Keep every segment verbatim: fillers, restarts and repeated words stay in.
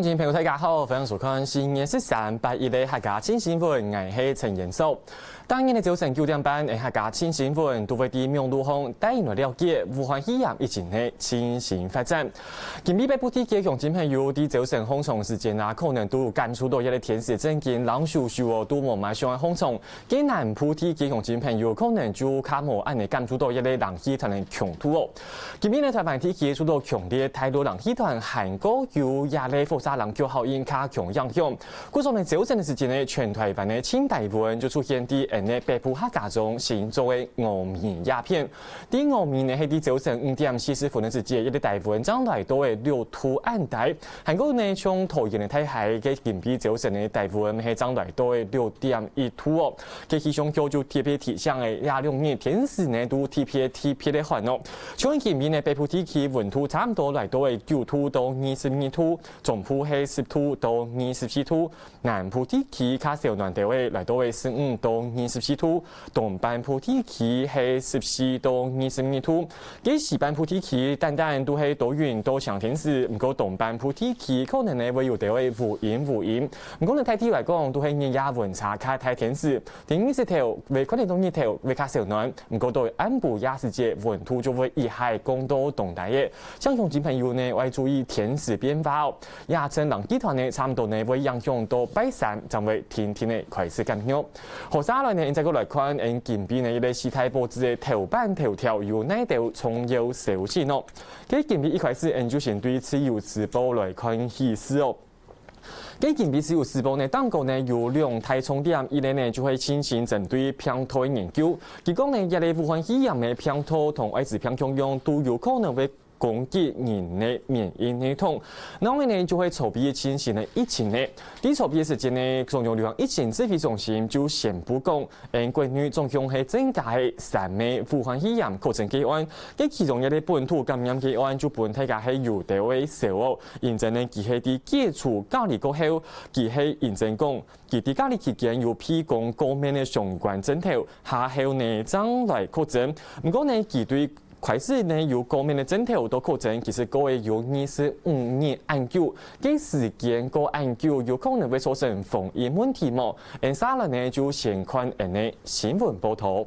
聽眾朋友，大家好，歡迎收看四月十三，拜一个客家新新聞，𠊎係陳延壽。當日个朝晨九點半，客家新新聞都會在網路項帶你來了解武漢肺炎疫情个最新發展。今晡北部地區鄉親朋友在朝晨䟘床時間啊，可能都有感受到這个天時正經冷颼颼哦，都無麼想䟘床。 該南部地區鄉親朋友可能就較無恁仔感受到這个冷氣團个強度哦。今晡日臺灣地區受到強烈大陸冷氣團還過有這个火燒冷卻效應較強影響。故所呢，朝晨个時間呢，全臺灣个盡低溫就出現在𠊎等个北部客家庄新竹个峨眉這片。在峨眉呢，係在朝晨五點四十分个時節，這个低溫正來到个六度恁低。 還過呢，像桃園个大溪，該今晡朝晨个低溫係正來到个六點一度哦。該氣象局就特別提醒个，這兩日天時呢都特別特別个寒哦。像今晡呢，北部地區溫度差毋多來到个九度到二十二度，中部係十度到二十四度，南部地區較燒暖兜个，來到个十五到二十四度， 東半部地區係十四到二十二度。該西半部地區單單都係多雲到晴天時，毋過東半部地區可能呢會有兜仔烏陰烏陰。毋過呢，大體來講，都係日夜溫差較大天時。在日時頭會看得到日頭會較燒暖，毋過到暗晡夜時節，溫度就會一下降到當低个。鄉親朋友呢，愛注意天時變化哦。 這陣冷氣團呢，差毋多呢會影響到拜三，正會定定仔開始減弱。好，續下來呢，𠊎等再過來看，𠊎等今晡呢，這个四大報紙个頭版頭條有哪兜重要消息呢？該今晡一開始，𠊎等就先對自由時報來看起勢哦。該今晡自由時報呢，頂高呢有兩大重點，一个呢就係進行針對病毒个研究。佢講呢，這个武漢肺炎个病毒同愛滋病共樣，都有可能會 攻擊人个免疫系統。另外呢，就係籌備進行个疫情呢。在籌備个時節呢，中央流行疫情指揮中心就宣布講，𠊎等國內總共係增加个三个武漢肺炎確診個案，該其中一个本土感染個案就分大家係有兜仔愁哦。因為呢，佢係在解除隔離過後，佢係因為講，佢在隔離期間有提供過敏个相關症頭，下後呢正來確診。毋過呢，佢對 開始呢有過敏个症頭到確診，其實過了有二十五日恁久，該時間過恁久，有可能會造成防疫問題無？𠊎等續下來呢就先看𠊎等个新聞報導。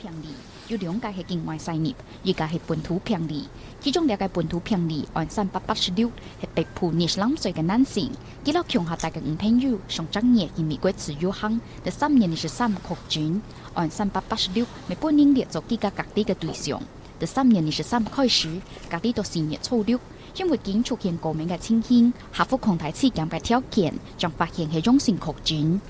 病例有兩個係境外徙入，一個係本土病例。其中這個本土病例案三百八十六，係北埔二十零歲个男性，佢摎共下戴个女朋友上隻月去美國自由行，在三月二十三確診。案三百八十六乜分人列做居家隔離个對象，在三月二十三開始隔離到四月初六，因為佢出現過敏个情形，合乎擴大自檢个條件，正發現係陽性確診。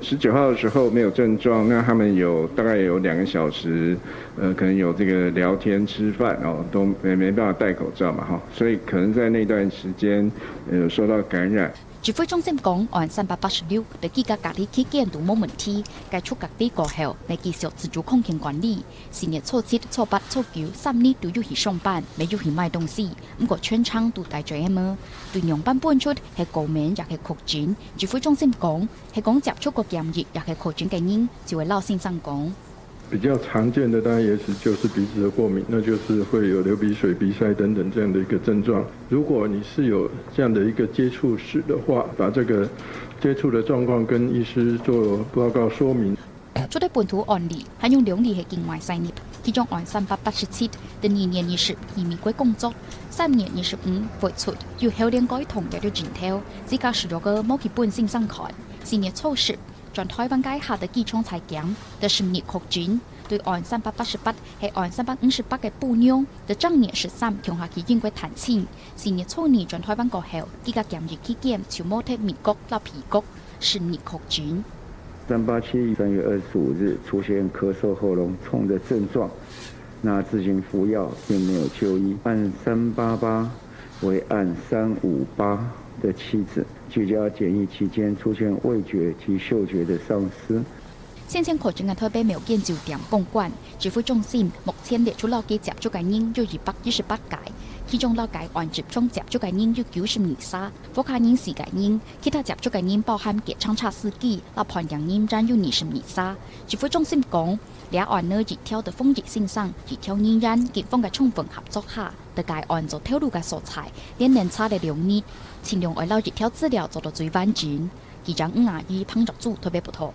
十九號的時候沒有症狀，那他們有大概有兩個小時，呃，可能有這個聊天、吃飯哦，都沒沒辦法戴口罩嘛，哈，所以可能在那段時間，呃，有受到感染。指揮中心講，案三百八十六在居家隔離期間都無問題，解除隔離過後，乜繼續自主空間管理。四月初七、初八、初九三日都有去上班，乜有去買東西，毋過全程都戴嘴仔帽。對樣本分出係過敏也係確診，指揮中心講， 係講接觸過檢疫也係確診个人，就會摎先生講。比較常見的，大概也許就是鼻子的過敏，那就是會有流鼻水、鼻塞等等這樣的一個症狀。如果你是有這樣的一個接觸史的話，把這個接觸的狀況跟醫師做報告說明。除忒本土案例，還有兩例係境外徙入，其中案三百八十七，在二月二十去美國工作，三月二十五回出，有喉嗹該痛擛著枕頭，自家試著个無去分先生看。四月初十， 轉臺灣該下个機場採檢，在十日確診，對案三百八十八係案三百五十八个餔娘，在正月十三共下去英國探親。四月初二轉臺灣過後，居家檢疫期間就無忒美國摎美國，十日確診。三八七三月二十五日出現咳嗽、喉嚨痛的症狀，那自行服藥，並沒有就醫。案三八八為案三五八的妻子，居家檢疫期間出現味覺及嗅覺的喪失。先前確診个臺北某間酒店公館，指揮中心目前列出摎佢接觸个人有一百一十八个，其中摎該案直接接觸个人有九十二儕，屋下人四個人，其他接觸个人包含檢查測試機摎判定人，還有二十二儕。指揮中心講，這案呢，一條个防疫先生、一條人員、警方个充分合作下，在該案做頭路个所在，連連查了兩日，盡量愛摎一條資料做到最完整。記者吳雅怡、彭若珠特別報導。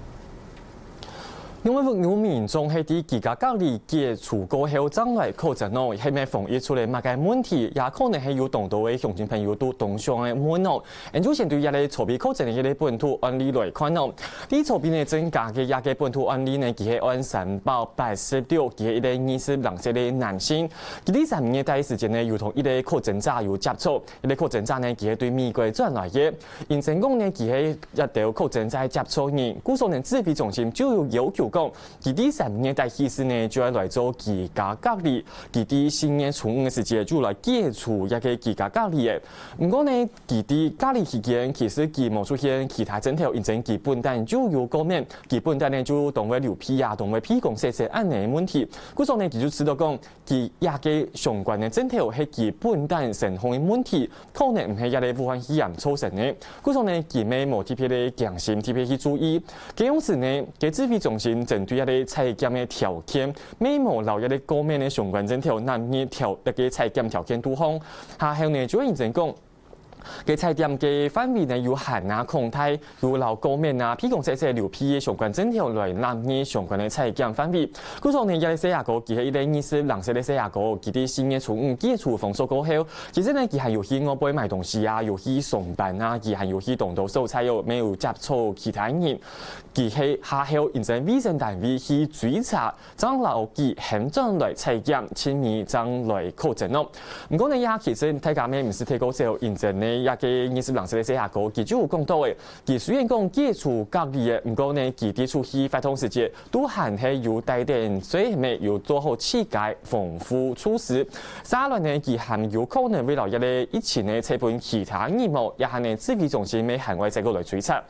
因為有民眾係在居家隔離解除過後正來確診哦，係毋係防疫出了麼个問題，也可能係有當多个鄉親朋友都當想愛問哦。𫣆就先對這个草埔確診个這个本土案例來看哦。在草埔呢增加个這个本土案例呢，佢係按三百八十六，佢係一个二十零歲个男性。佢在三月底時間呢，有同一个確診者有接觸，一个確診者呢，佢係對美國轉來个。 因先講呢，佢係這兜確診者个接觸人，故所呢指揮中心就有要求講，佢在三月底起始呢，就愛來做居家隔離，佢在四月初五个時節就來解除這个居家隔離个。毋過呢，佢在隔離期間，其實佢無出現其他症頭，因此佢本旦就有過敏，佢本旦呢就當會流鼻啊，當會鼻公塞塞恁呢个問題。故所呢，佢就知道講， 佢這个相關个症頭係佢本旦身項个問題，可能毋係這个武漢肺炎造成个。故所呢，佢乜無特別个驚心，特別去注意。該央時呢，該指揮中心針對這个採檢个條件，乜無摎這个過敏个相關症頭納入條，這个採檢條件肚項。下後呢，就認真講， 該採檢个範圍呢，有還啊、擴大，有摎過敏啊、鼻公塞塞流鼻个相關症頭來納入相關个採檢範圍。故所呢，這个細阿哥，佢係一个二十零歲个細阿哥，佢在四月初五解除封鎖過後，其實呢，佢還有去外背買東西啊，有去上班啊，佢還有去當多所在哦，乜有接觸其他人。佢係下後因為衛生單位去追查， 正摎佢喊轉來採檢，尋日正來確診咯。毋過呢，也其實大家乜毋使太過愁，因為呢，這个二十零歲个細阿哥，佢就有講到个，佢雖然講解除隔離个，毋過呢，佢在出去活動時節，都還係有帶等，所以乜有做好自家防護措施。續來呢，佢還有可能會摎這个疫情呢，傳分其他人哦，這下呢，指揮中心乜還會再過來追查。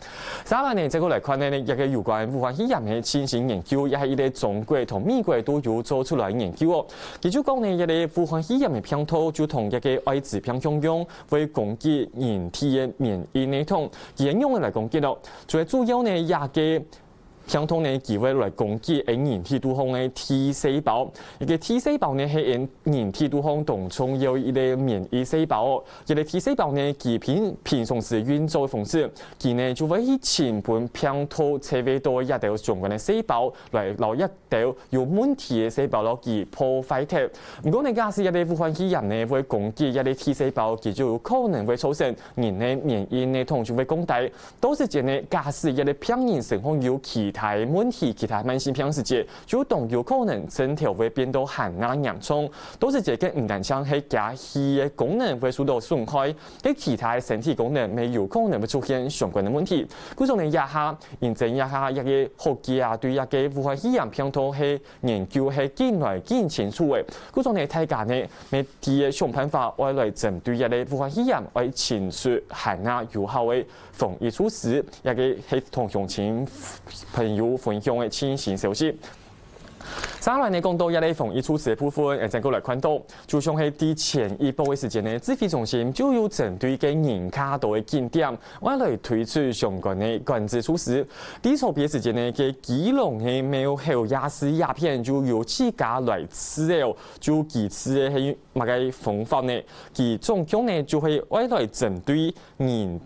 續來呢，再過來看呢，這个有關武漢肺炎个情形研究，也係一个中國同美國都有做出來个研究哦。佢就講呢，這个武漢肺炎个病毒就同這个艾滋病共樣，會攻擊人體个免疫系統。佢仰般來攻擊咯？最主要呢，這个病毒呢，佢會來攻擊人體肚項个T細胞。這个T細胞呢，係人體肚項當重要一个免疫細胞哦。這个T細胞呢，佢平，平常時運作个方式， 佢呢就會去尋分病毒在位到這兜相關个細胞，來摎這兜有問題个細胞摎佢破壞忒。毋過呢，假使這个武漢肺炎呢會攻擊這个T細胞，佢就有可能會造成人个免疫系統就會降低。到時節呢，假使這个病人身項有其他个問題、其他慢性病時節，就當有可能症頭會變到還較嚴重。到時節，佢毋單淨係佢个肺个功能會受到損害， 該其他个身體功能乜有可能會出現相關个問題。故所呢，這下，因為這下這个學界啊，對這个武漢肺炎病毒个研究係緊來緊清楚个。故所呢，大家呢，乜在該想辦法，愛來針對這个武漢肺炎，愛清楚還較有效个防疫措施，這个係同鄉親朋友分享个最新消息。 續來呢，講到這个防疫措施个部分，𫣆再過來看到，就像係在前一波个時間呢，指揮中心就有針對該人較多个景點，愛來推出相關个管制措施。在頭擺个時間呢，該基隆个廟口夜市這片就有自家來試个哦，就佢試个係麼个方法呢？佢總共呢就係愛來針對人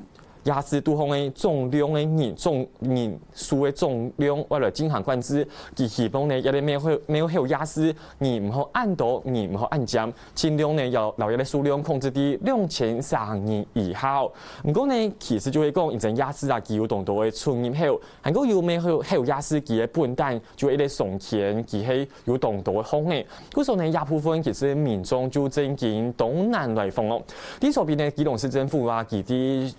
夜市肚項个總量个人，總人數个總量，愛來進行管制。佢希望呢，這个廟口，廟口夜市，人毋好恁多，人毋好恁尖，盡量呢，愛摎這个數量控制在兩千儕人以下哦。毋過呢，其實就係講，因為夜市啊，佢有當多个出入口，還過有廟口，口夜市佢个本旦就一个商圈，佢係 有當多个風險。故所呢，這部分其實民眾就真經當難來防哦。在頭擺呢，基隆市政府啊，佢在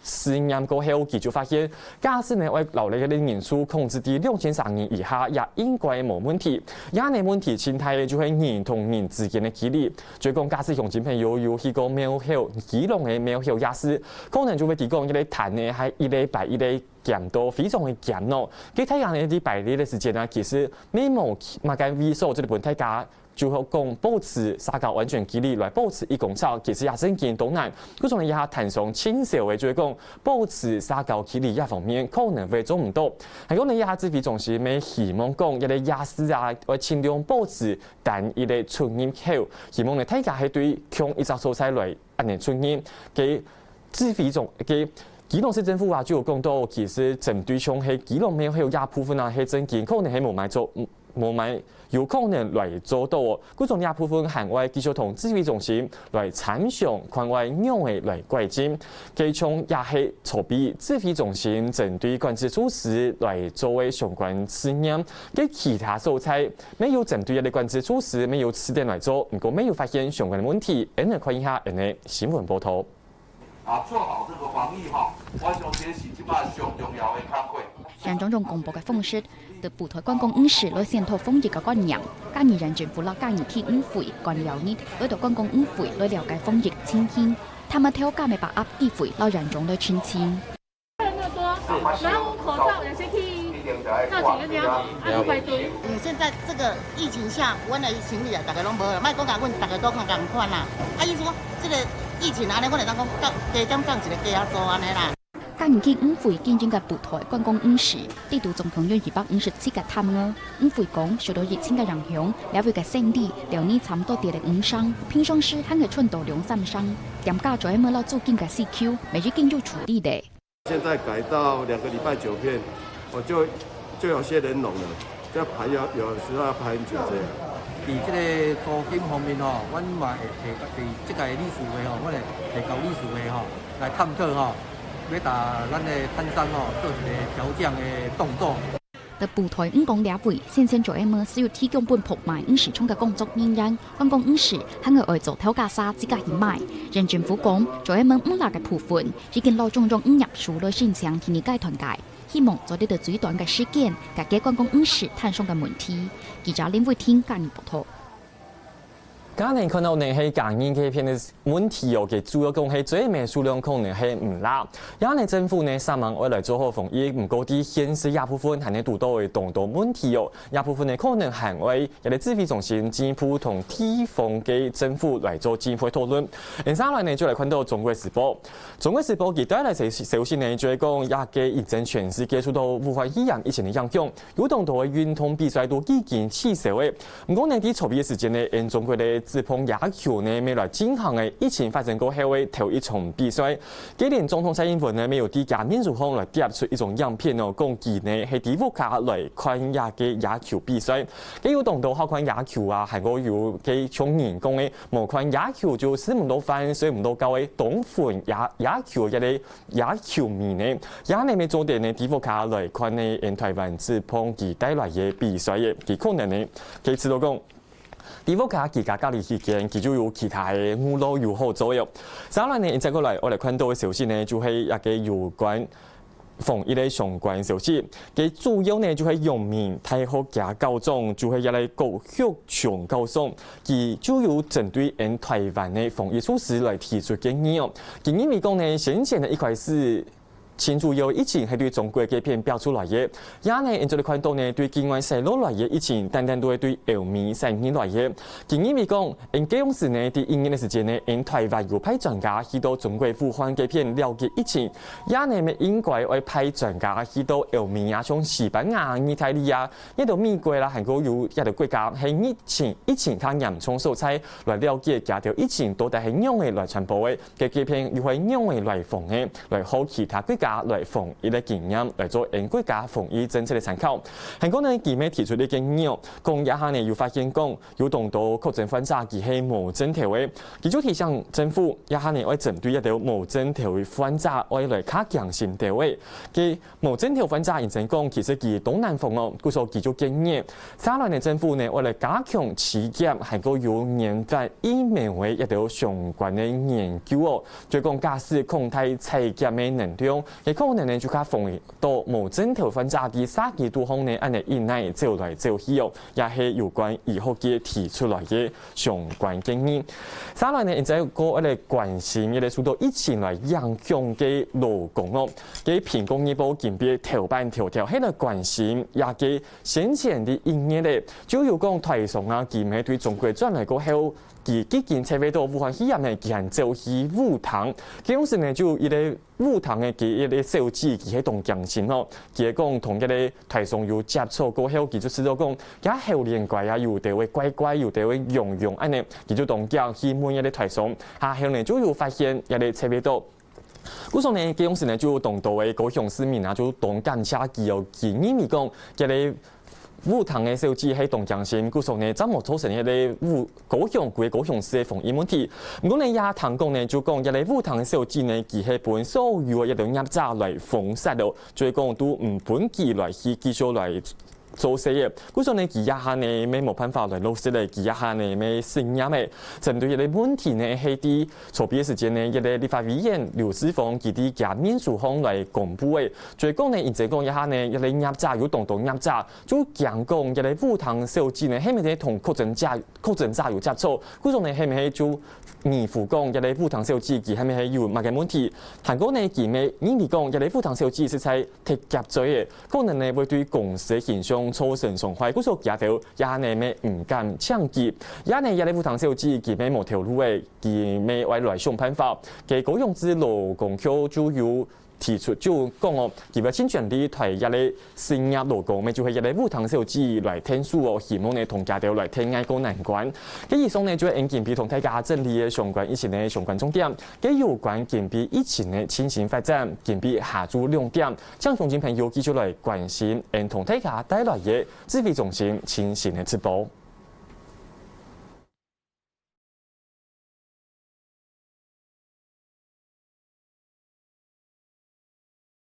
試驗過後，佢就發現，假使呢，愛摎這个人數控制在兩千儕人以下，也應該無問題。這个問題盡大个就係人同人之間个距離。就係講，假使鄉親朋友有去過廟口，基隆个廟口夜市，可能就會知講，這个攤呢，還一禮拜一禮 減到非常个減哦。該大家呢，在排列个時間啊，其實乜無麼个位所，做得分大家就講保持社交安全距離來保持一公尺，其實也真經當難。故所呢，這下攤上盡少个，就係講保持社交距離這方面可能會做毋到。還過呢，這下指揮中心乜希望講，這個夜市啊，愛盡量保持單一个出入口，希望呢大家係對共一隻所在來恁樣出入。該指揮中，該基隆市政府啊，就有講到，其實針對像係基隆廟口這部分啊，係真經可能係無麼做，無麼有可能來做到哦。故所這部分還愛繼續同指揮中心來參詳，看愛仰仔來改進。該像也係籌備指揮中心針對管制措施來做个相關試驗。該其他所在乜有針對這個管制措施乜有試點來做，毋過乜有發現相關个問題。𫣆來看一下𫣆个新聞報導。 啊，做好這個防疫吼，我相信是這擺上重要的工作。用種種廣播个方式，對布袋觀光夜市來宣導防疫个觀念，嘉義縣政府摎嘉義區五會官僚日，為著觀光五會來了解防疫情形，他們頭家乜把握機會摎縣長來澄清。不要那麼多，然後口罩有些可以套緊一點，啊，都排隊。因為現在這個疫情下，阮的生理啊，大家攏無，莫講甲阮大家都看仝款啦。啊，意思講，這個疫情安尼，阮會當講降，加減降一個價仔做安尼啦。嘉義區五會經營个布袋觀光夜市，底肚總共有二百五十七個攤位。五會講，受到疫情个影響，這位个生理，料理差毋多跌了五成，平常時還會賺到兩三成。店家做下無摎租金个需求，乜已經有處理咧。 現在改到兩個禮拜九片，我就，就有些人攏了，要排要，有時候要排很久這樣。佇這個租金方面吼，阮嘛會提，佇這個理事會吼，阮會提交理事會吼，來探討吼，欲佮咱的攤商吼做一個調降的動作。 在布袋五公里位，先前做下無需要提供分博買五市場个工作人員，觀光夜市還愛愛做頭家儕自家去買。縣政府講，做下無五lakh个部分，已經摎種種營業所來申請第二階段个，希望做得到最短个時間，解決觀光夜市攤商个問題。記者林偉婷，嘉義報導。 今日看到呢係嘉義該片个問題哦，佢主要講係最尾數量可能係毋罅。也呢政府呢煞猛愛來做好防疫，毋過在現時這部分還係堵到會當多問題哦。這部分呢可能還愛這個指揮中心進一步同地方个政府來做進一步个討論。接下來呢就來看到中國時報。中國時報佢帶來消息呢，就係講這個疫情全世界受到武漢肺炎疫情个影響， 有當多个運動比賽都已經取消了。毋過呢，在籌備个時間呢，𫣆中國个職棒野球呢，乜來進行个疫情發生過後个頭一場比賽。該連總統蔡英文呢，乜有在厥面書項來貼出一張影片哦，講佢呢係在屋下來看這個野球比賽。該有當多好看野球啊，還過有該像人講个，無看野球就食毋到飯，睡毋到覺个當粉野，野球个這個 野球迷呢，也呢乜做得呢，在屋下來看呢，𫣆台灣職棒佢帶來个比賽个，佢可能呢，佢知道講，在屋下居家隔離期間，佢就有其他个娛樂有好做个。接下來呢，再過來，𠊎來看到个消息呢，就係一個有關防疫个相關消息。佢主要呢，就係陽明大學厥校長，就係這個高玉松校長，佢就有針對𫣆台灣个防疫措施來提出建議哦。 佢認為講呢，先前个一開始，盡主要疫情係對中國該片爆出來个，也呢，𫣆做得看到呢，對境外徙落來个疫情，單單都係對歐美徙入來个。佢認為講，𫣆該央時呢，在一月个時間呢，𫣆台灣有派專家去到中國武漢該片了解疫情，也呢，乜應該愛派專家去到歐美啊，像西班牙、義大利啊， 這兜美國啦，還過有這兜國家係疫情，疫情較嚴重所在，來了解這兜疫情到底係仰仔來傳播个，該該片又係仰仔來防个，來學其他國家來防疫个經驗，來做𫣆國家防疫政策个參考。還過呢，佢乜提出一個建議哦，講這下呢有發現講，有當多確診患者佢係無症頭个，佢就提醒政府，這下呢愛針對這兜無症頭个患者，愛來較強心兜个。該 無症頭患者認真講，其實佢當難防哦，故所佢就建議，接下來呢政府呢，愛來加強採檢，還過有研發疫苗个一兜相關个研究哦。就講假使擴大採檢个能量，个可能呢就較防到無症頭患者个社區肚項呢，恁呢一來走來走去哦，也係有關醫學界提出來个相關建議。再來呢，現在過來關心一個受到疫情來影響个勞工哦，个蘋果日報今晡頭版頭條，係來關心這个先前个一月咧，就有講台商啊，佢乜對中國轉來過後，佢既經測試到武漢肺炎呢，佢還走去舞廳，該當時呢就有一個 舞廳个佢一個小姐，佢係當驚心吼。佢講同該個台商有接觸過後，佢就知道講，厥口令怪啊，有兜會怪怪，有兜會癢癢恁呢，佢就當遽去問該個台商，下後呢就有發現該個測試到。故所呢，該當時呢就當多个高雄市民啊，就當感謝佢哦，佢認為講，該個 舞廳个小姐係當驚心，故所呢，正無造成該個舞高雄規个高雄市个防疫問題。毋過呢，也聽講呢，就講該個舞廳个小姐呢，佢係分所有个該個業者來封殺哦，所以講都毋分佢來去繼續來做事个。故所呢，佢這下呢，乜無辦法來落實个，佢這下呢，乜失業个。針對這個問題呢，係在籌備个時間呢，該個立法委員劉世芳佢在厥面書項來公布个。所以講呢，因此講這下呢，該個業者有當多業者 就驚講，這個舞廳小姐呢，係毋係同確診者、確診者有接觸？故所呢，係毋係就疑慮講，這個舞廳小姐佢係毋係有麼个問題？還過呢，佢乜認為講，這個舞廳小姐實在忒夾嘴个，可能呢會對公司个形象造成傷害，故所佢兜也呢乜毋敢請佢。也呢，這個舞廳小姐佢乜無頭路个，佢乜愛來想辦法。該高雄市勞工局就有 提出就講哦，佢會盡全力替這個失業勞工，乜就係這個舞廳小姐來𢯭手哦，希望呢同佢兜來𢯭挨過難關。該以上呢就係𠊎今晡日同大家整理个相關疫情个相關重點。該有關今晡日疫情个情形發展，今晡日下晝兩點，請鄉親朋友繼續來關心𠊎同大家帶來个指揮中心情形个直播。